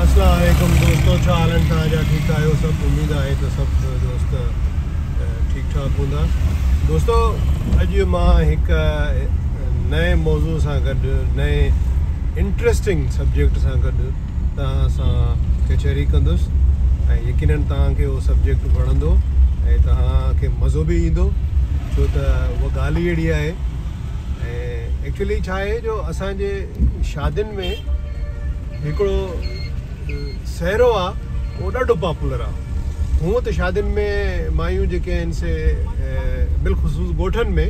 اسلام عليڪم دوستو ڇا حال آهن توهان جا ٺيڪ آهيو سڀ اميد آهي ته سڀ دوست ٺيڪ ٺاڪ هوندا دوستو اڄ مان هڪ نئين موضوع سان گڏ نئين انٽريسٽنگ سبجيڪٽ سان گڏ توهان سان ڪچهري ڪندس ۽ يقينن توهان کي اهو سبجيڪٽ وڻندو ۽ توهان کي مزو به ايندو ڇو ته اها ڳالهه ئي اهڙي آهي ۽ ايڪچولي ڇا آهي جو اسان جي شادين ۾ هڪڙو سهرو آ اهو ڏاڍو پاپولر آ هونء ته شادين ۾ مايون جيڪي آهن سي بالخصوص ڳوٺن ۾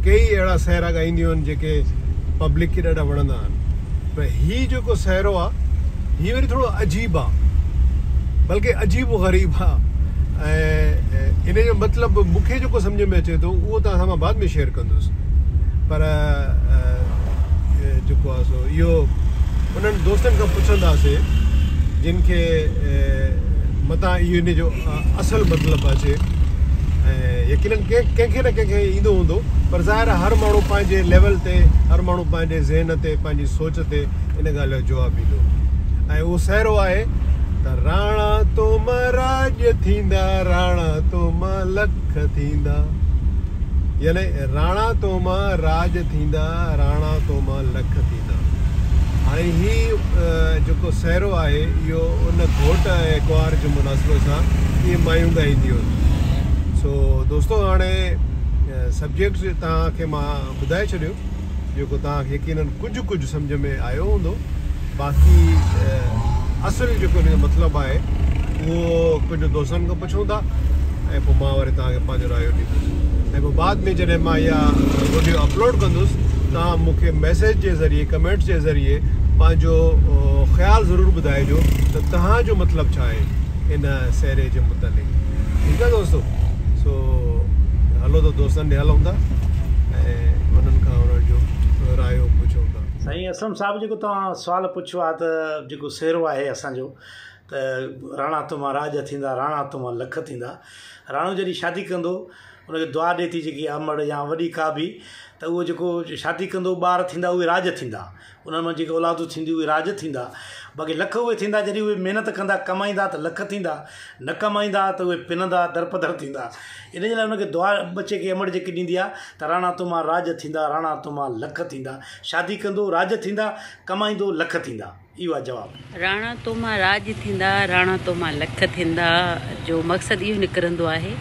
ڪيئي اهڙا سهرا ڳائينديون آهن جيڪي پبلڪ کي ڏاڍا وڻندا آهن پر هي جيڪو سهرو آ هي وري ٿورو عجيب آ بلڪه عجيب و غريب آ ۽ ان جو مطلب مون کي جيڪو سمجهه ۾ اچي ٿو اهو توهان سان مان بعد ۾ شيئر ڪندس پر جيڪو آ سو اهو انهن دوستن کان پڇنداسي جن کي متان اهو ان جو اصل مطلب اچي ۽ يقينن ڪنهن کي نه ڪنهن کي ايندو هوندو پر ظاهر آهي هر ماڻهو پنهنجي ليول تي هر ماڻهو پنهنجي ذهن تي پنهنجي سوچ تي ان ڳالهه جو جواب ڏيندو ۽ اهو سهرو آهي ته راڻا تو مان راڄ ٿيندا راڻا تو مان لک ٿيندا يعني راڻا تو مان راڄ ٿيندا راڻا تو مان لک ٿيندا هاڻي هي جيڪو سهرو آهي اهو ان گهوٽ ۽ ڪنوار جي مناسبت سان اهي مايون ڳائينديون آهن سو دوستو هاڻي سبجيڪٽ توهان کي مان ٻڌائي ڇڏيو جيڪو توهان کي يقينن ڪجهه ڪجهه سمجهه ۾ آيو هوندو باقي اصل جيڪو ان جو مطلب آهي اهو ڪجهه دوستن کان پڇون ٿا ۽ پوء مان وري توهان کي پنهنجو رايو ڏيندس ۽ پوء بعد ۾ جڏهن مان اها وڊيو اپلوڊ ڪندس توهان مون کي ميسيج جي ذريعي ڪمينٽس جي ذريعي پنهنجو خيال ضرور ٻڌائجو ته توهان جو مطلب ڇا آهي ان سهري جي متعلق ٺيڪ آهي دوستو سو هلو ته دوستن ڏي هلون ٿا ۽ انهن کان انهن جو رايو پڇون ٿا. سائين اسلم صاحب جيڪو توهان سوال پڇيو آهي ته جيڪو سهرو آهي اسان جو ته راڻا تو مان راڄ ٿيندا راڻا تو مان لک ٿيندا راڻو جڏهن شادي ڪندو ان کي دعا ڏي ٿي جيڪي امڙ يا وڏي ڪا به ته اهو جيڪو شادي ڪندو ٻار ٿيندا اهي راڄ ٿيندا انهن مان جيڪي اولادون ٿينديون اهي راڄ ٿيندا باقي لک اهي ٿيندا جڏهن اهي محنت ڪندا ڪمائيندا ته لک ٿيندا نه ڪمائيندا ته اهي پنندا درپدر ٿيندا ان جي لاء ان کي دعا ٻچي کي امڙ جيڪي ڏيندي آهي ته راڻا تو مان راڄ ٿيندا راڻا تو مان لک ٿيندا شادي ڪندو راڄ ٿيندا ڪمائيندو لک ٿيندا اهو آهي جواب. راڻا تو مان راڄ ٿيندا، راڻا تو مان لک ٿيندا جو مقصد اهو نڪرندو آهي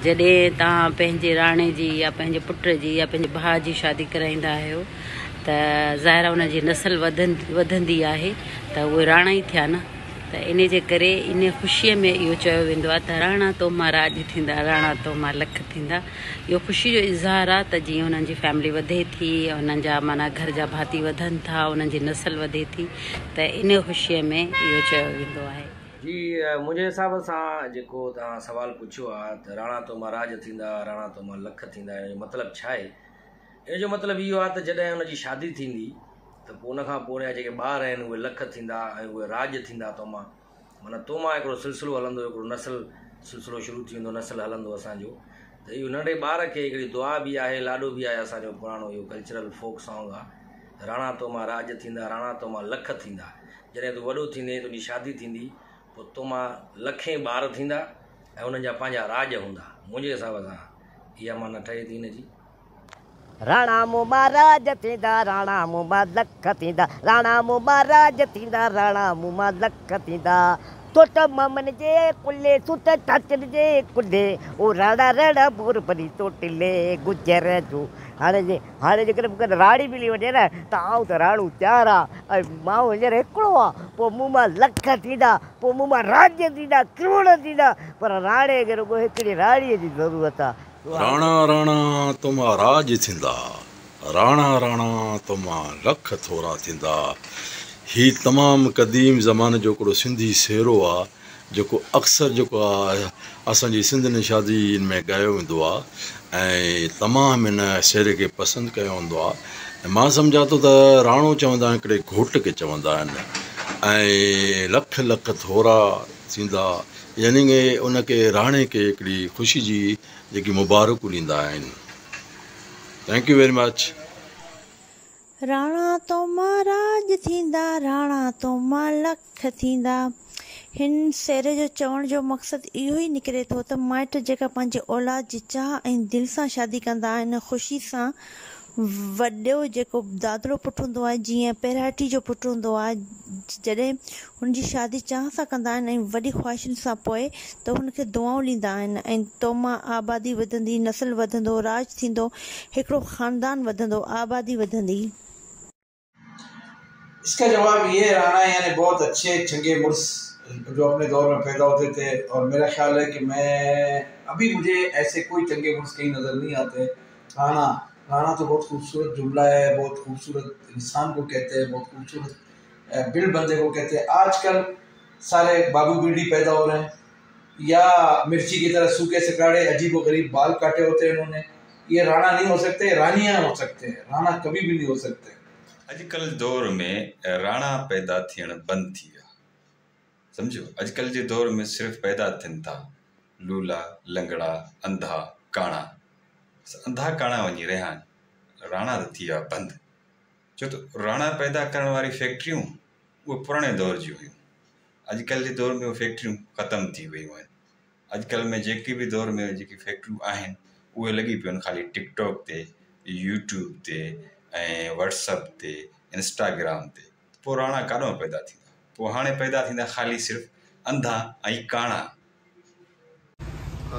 جڏهن توهان پنهنجي راڻي جي يا پنهنجي پٽ جي يا پنهنجي ڀاء جي شادي ڪرائيندا آهيو ته ظاهر آهي ان جي نسل وڌندي آهي ته اهي راڻا ئي ٿيا نه ته انهي جي ڪري انهي خوشيء ۾ اهو چيو ويندو آهي ته راڻا تو مان راڄ ٿيندا، راڻا تو مان لک ٿيندا. اهو خوشي جو اظهار آهي ته جيئن انهن جي فيملي وڌي ٿي، انهن جا معنيٰ گهر جا ڀاتي وڌن ٿا، انهن جي نسل وڌي ٿي ته انهي خوشيء ۾ اهو چيو ويندو آهي. جي منهنجي حساب سان جيڪو توهان سوال پڇيو آهي ته راڻا تو مان راڄ ٿيندا، راڻا تو مان لک ٿيندا ان جو مطلب ڇا آهي؟ ان جو مطلب اهو آهي ته جڏهن ان جي شادي ٿيندي ته پوء ان کان پوء ان جا جيڪي ٻار آهن اهي لک ٿيندا ۽ اهي راڄ ٿيندا تو مان معنيٰ تو مان هڪڙو سلسلو هلندو هڪڙو نسل سلسلو شروع ٿي ويندو نسل هلندو اسان جو ته اهو ننڍي ٻار کي هڪڙي دعا به آهي لاڏو به آهي اسان جو پراڻو اهو ڪلچرل فوڪ سانگ آهي راڻا تو مان راڄ ٿيندا راڻا تو مان لک ٿيندا جڏهن تون وڏو ٿيندين تنهنجي شادي ٿيندي پوء تو مان لکين ٻار ٿيندا ۽ انهن جا پنهنجا راڄ هوندا منهنجي حساب سان اها معنيٰ ٺهي ٿي هن جي. راڻا مون مان راڄ ٿيندا، راڻا مون مان لک ٿيندا، راڻا مون مان راڄ ٿيندا، راڻا مون مان لک ٿيندا. سوٽ مامن جي ڪلهي، سوٽ چاچن جي ڪلهي، او راڻا راڻا مور بني تو ٽلي گجر جو. هاڻي جي هاڻي جيڪڏهن مون کي راڻي ملي وڃي نه ته آئون ته راڻو تيار آ ۽ مائو هينئر هڪڙو آ، پوء مون مان لک ٿيندا، پوء مون مان راڄ ٿيندا، ڪروڙ ٿيندا، پر راڻي کي رڳو هڪڙي راڻيء جي ضرورت آ. راڻا راڻا تو مان راڄ ٿيندا، راڻا راڻا تو مان لک ٿورا ٿيندا. هي تمام قديم زماني جو هڪڙو سنڌي سهرو آ جيڪو اڪثر جيڪو آ اسان جي سنڌين شادين ۾ ڳايو ويندو آ ۽ تمام هن سهري کي پسند ڪيو ويندو آ ۽ مان سمجهان ٿو ته راڻو چوندا آهن هڪڙي گهوٽ کي چوندا آهن ۽ لک لک ٿورا ٿيندا يعني ڪي ان کي راڻي کي هڪڙي خوشي جي جيڪي مبارڪون ڏيندا آهن thank you very much. راڻا تو مان راڄ ٿيندا، راڻا تو مان لک ٿيندا. هن سيري جو چوڻ جو مقصد اهو ئي نڪري ٿو ته مائٽ جيڪا پنهنجي اولاد جي چاهه ۽ دل سان شادي ڪندا آهن خوشي سان وڏو جيڪو دادلو پٽ هوندو آهي جيئن پيراٽي جو پٽ هوندو آهي جڏهن هن جي شادي چاهه سان ڪندا آهن ۽ وڏي خواهشن سان پوء ته هن کي دعائون ڏيندا آهن ۽ تو مان آبادي وڌندي نسل وڌندو راڄ ٿيندو هڪڙو خاندان وڌندو آبادي وڌندي. اس کا جواب یہ ہے رانا یعنی بہت اچھے چنگے مڑس جو اپنے دور میں پیدا ہوتے تھے اور میرا خیال ہے کہ میں ابھی مجھے ایسے کوئی چنگے مڑس کہیں نظر نہیں آتے۔ رانا، رانا تو بہت خوبصورت جملہ ہے، بہت خوبصورت انسان کو کہتے ہیں، بہت خوبصورت بل بندے کو کہتے ہیں۔ آج کل سارے بابو بیڑی پیدا ہو رہے ہیں یا مرچی کی طرح سوکھے سکاڑے عجیب و غریب بال کاٹے ہوتے ہیں انہوں نے۔ یہ رانا نہیں ہو سکتے، رانیاں ہو سکتے ہیں، رانا کبھی بھی نہیں ہو سکتے۔ اڄڪلهه دور ۾ راڻا پيدا ٿيڻ بند ٿي ويا، سمجهيو؟ اڄڪلهه جي دور ۾ صرف پيدا ٿين ٿا لولا، لنگڙا، انڌا، ڪاڻا. بس انڌا ڪاڻا وڃي رهيا آهن، راڻا ته ٿي ويا بند. ڇو ته راڻا پيدا ڪرڻ واري فيڪٽريون اهي پراڻي دور جون هيون، اڄڪلهه جي دور ۾ اهي فيڪٽريون ختم ٿي ويون آهن. اڄڪلهه ۾ جيڪي به دور ۾ جيڪي فيڪٽريون آهن اهي لڳي پيون آهن خالي ٽڪ ٽاڪ تي، يوٽيوب تي ۽ واٽس اپ تي، انسٽاگرام تي. پوء راڻا ڪاڏانهن پيدا ٿيندا؟ پوء هاڻي پيدا ٿيندا خالي صرف انڌا ۽ ڪاڻا.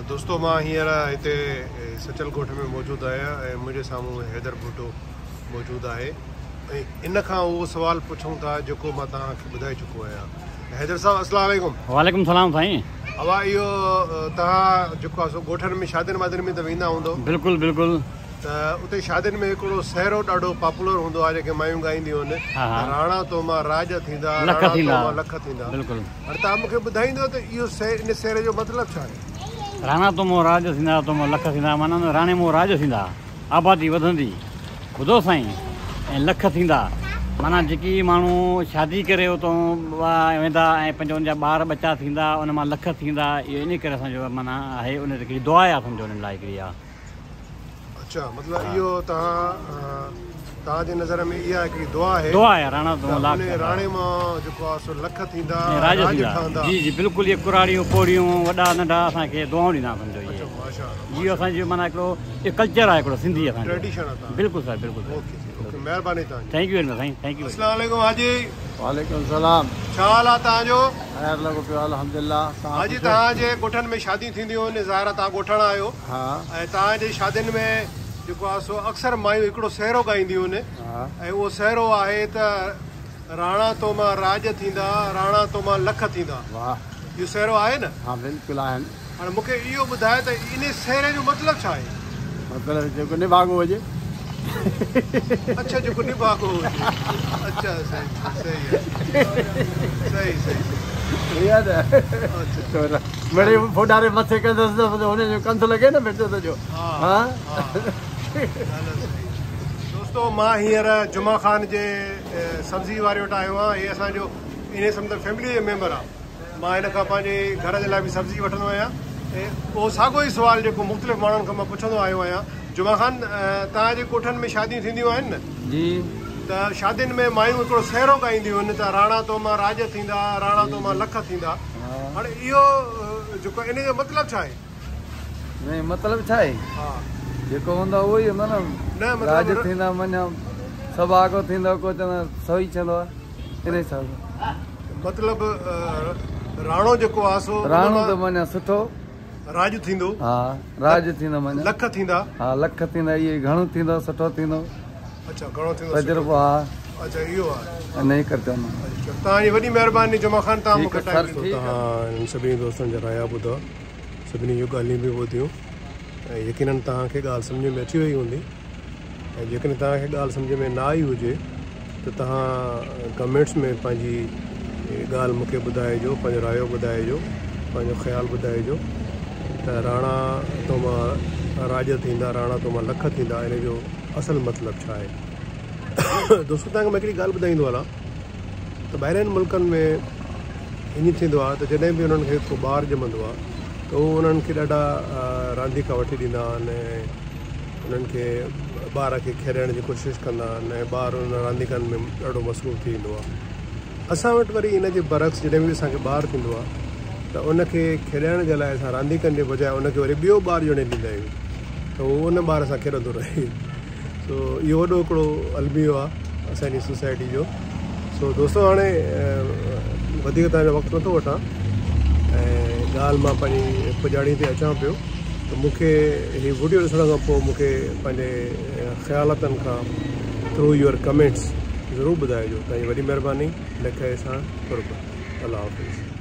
دوستو مان هينئر هتي سچل ڳوٺ ۾ موجود آهيان ۽ منهنجي سامهون حيدر ڀٽو موجود آهي ۽ ان کان اهو سوال پڇون ٿا جيڪو مان توهان کي ٻڌائي چڪو آهيان. حيدر صاحب السلام عليڪم. وعليڪم السلام سائين. اوا اهو توهان جيڪو آهي سو ڳوٺن ۾ شادين وادين ۾ ته ويندا هوندو. بلڪل بلڪل. ته اتي شادين ۾ هڪڙو سهرو ڏاڍو پاپولر هوندو آهي جيڪي مايون ڳائينديون آهن ته راڻا تو مان راڄ ٿيندا لک راڻا تو ٿيندا مان لک ٿيندا. بلڪل. هاڻي توهان مون کي ٻڌائيندو ته اهو ان سهري جو مطلب ڇا آهي؟ راڻا تو مون راڄ ٿيندا تو مان لک ٿيندا معنيٰ راڻي مون راڄ ٿيندا آبادي وڌندي ٻڌو سائين ۽ لک ٿيندا معنيٰ جيڪي ماڻهو شادي ڪري اتون ويندا ۽ پنهنجو ان جا ٻار ٻچا ٿيندا ان مان لک ٿيندا اهو انهي ڪري اسان جو معنيٰ آهي ان تي هڪڙي دعا آهي سمجهو انهن لاء هڪڙي اها. اڇا مطلب اهو توهان توهان جي نظر ۾ اها هڪڙي دعا آهي دعا آهي راڻا ته انهي راڻي مان جيڪو آهي سو لک ٿيندا راڄ ٺهندا. جي جي بلڪل اهي ڪراڙيون پوڙهيون وڏا ننڍا اسان کي دعائون ڏيندا سمجهو اهي جي اسان جو معنيٰ هڪڙو اهو ڪلچر آهي هڪڙو سنڌي اسان جو ٽريڊيشن آهي توهان بلڪل صاحب بلڪل اوڪي جي اوڪي مهرباني توهان جي thank you very much سائين thank you السلام عليڪم حاجي. وعليڪم السلام. ڇا حال آهي توهان جو؟ خير لڳو پيو آهي الحمدلله توهان حاجي توهان جي ڳوٺن ۾ شاديون ٿينديون آهن ظاهر آهي توهان ڳوٺاڻا آهيو ها. ۽ توهان جي شادين ۾ جيڪو آهي سو اڪثر مايون هڪڙو سهرو ڳائينديون آهن ۽ اهو سهرو آهي ته راڻا تو مان راڄ ٿيندا راڻا تو مان لک ٿيندا. واهه. اهو سهرو آهي نه؟ ها بلڪل آهن. هاڻي مون کي اهو ٻڌاء ته انهي سهري جو مطلب ڇا آهي؟ مطلب جيڪو نڀاڳو هجي. اڇا جيڪو نڀاڳو هجي. اڇا صحيح صحيح صحيح صحيح صحيح آهي نه. اڇا مڙئي ڦوٽاري مٿي ڪندس ته هن جو ڪنڌ لڳي نه ڀت سڄو. ها دوستو مان هينئر جمعه خان جي سبزي واري وٽ آيو آهيان. هي اسان جو انهي سمجهه ته فيملي جو ميمبر آهي. مان هن کان پنهنجي گهر جي لاء به سبزي وٺندو آهيان ۽ اهو ساڳيو ئي سوال جيڪو مختلف ماڻهن کان مان پڇندو آيو آهيان. جمعه خان توهان جي ڳوٺن ۾ شاديون ٿينديون آهن نه؟ جي. ته شادين ۾ مايون هڪڙو سهرو ڳائينديون آهن ته راڻا تو مان راڄ ٿيندا، راڻا تو مان لک ٿيندا. هاڻي اهو جيڪو ان جو مطلب ڇا آهي؟ نه مطلب ڇا آهي؟ ها. جيڪو هوندو اهو ئي هوندو نه. مطلب راڄ ٿيندا معنيٰ سڀاڳو ٿيندو ڪو چوندو سوئي چوندو آهي ان حساب سان. مطلب راڻو جيڪو آ سو راڻو ته معنيٰ سٺو. راڄ ٿيندو. ها راڄ ٿيندو معنيٰ. لک ٿيندا. ها لک ٿيندا اهي گهڻو ٿيندو سٺو ٿيندو. اڇا گهڻو ٿيندو. تجربو ها. اڇا اهو آ. انهي ڪري چوندا آهن. اڇا توهان جي وڏي مهرباني جمعه خان توهان مون کي ٽائيم ڏنو. توهان انهن سڀني دوستن جا رايا ٻڌا سڀني جون ڳالهيون به ٻڌيون ۽ يقينن توهان کي ڳالهه سمجهه ۾ اچي وئي هوندي ۽ جيڪڏهن توهان کي ڳالهه سمجهه ۾ نه آئي هجي ته توهان ڪمينٽس ۾ پنهنجي ڳالهه مون کي ٻڌائجو پنهنجو رايو ٻڌائجو پنهنجو خيال ٻڌائجو ته راڻا تو مان راڄ ٿيندا راڻا تو مان لک ٿيندا ان جو اصل مطلب ڇا آهي دوستو توهان کي مان هڪڙي ڳالهه ٻڌائيندو هلان ته ٻاهرين ملڪن ۾ ائين ٿيندو آهي ته جڏهن به انهن کي ڪو ٻار ڄمندو آهي ته هو انهن کي ڏاڍا رانديڪا وٺي ڏيندا آهن ۽ انهن کي ٻار کي کيڏائڻ جي ڪوشش ڪندا آهن ۽ ٻار انهن رانديڪن ۾ ڏاڍو مصروف ٿي ويندو آهي. اسان وٽ وري ان جي برعڪس جڏهن به اسان کي ٻار ٿيندو آهي ته ان کي کيڏائڻ جي لاء اسان رانديڪن جي بجاء ان کي وري ٻيو ٻار ڄڻي ڏيندا آهيون ته هو ان ٻار سان کيڏندو رهي. سو اهو وڏو هڪڙو الميو آهي اسان جي سوسائٽي جو. سو دوستو هاڻي وڌيڪ توهان جو وقت نٿو وٺان ۽ ڳالهه مان پنهنجي پڄاڻي تي اچان پيو ته مون کي هي وڊيو ڏسڻ کان پوء مون کي پنهنجي خيالاتن کان ٿرو your comments ضرور ٻڌائجو. توهان جي وڏي مهرباني. لک احسان قرب. الله حافظ.